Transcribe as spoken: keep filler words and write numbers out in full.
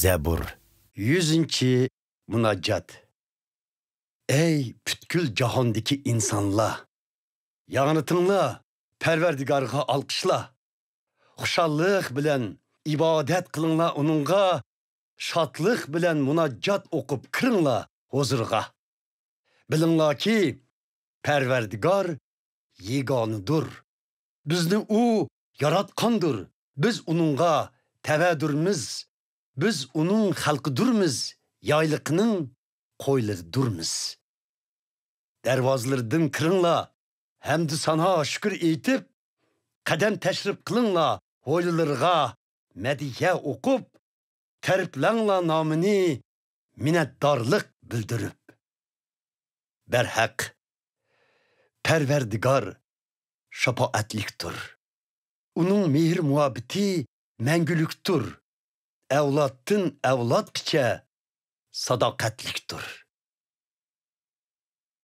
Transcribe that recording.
زەبۇر. يۈزىنچى مۇناجات. ئەي پۈتكۈل جاھاندىكى ئىنسانلار! ياڭرىتىڭلار، پەرۋەردىگارغا ئالقىشلا! خۇشاللىق بىلەن ئىبادەت قىلىڭلار ئۇنىڭغا، شادلىق بىلەن مۇناجات ئوقۇپ كىرىڭلار ھۇزۇرىغا. بىلىڭلاركى، پەرۋەردىگار يېگانىدۇر. بىزنى ئۇ ياراتقاندۇر. بىز ئۇنىڭغا تەۋەدۇرمىز. بىز ئۇنىڭ خەلقىدۇرمىز، يايلىقىنىڭ قويلىرىدۇرمىز. دەرۋازىلىرىدىن كىرىڭلار، ھەمدۇ سانا شۈكۈر ئېيتىپ، قەدەم تەشرىپ قىلىڭلار ھويلىلىرىغا، مەدھىيە ئوقۇپ، تەرىپلەڭلار نامىنى مىننەتدارلىق بىلدۈرۈپ. بەرھەق، پەرۋەردىگار شاپائەتلىكتۇر. ئۇنىڭ مېھىر-مۇھەببىتى مەڭگۈلۈكتۇر. ئەۋلادتىن ئەۋلادقىچە ساداقەتلىكتۇر.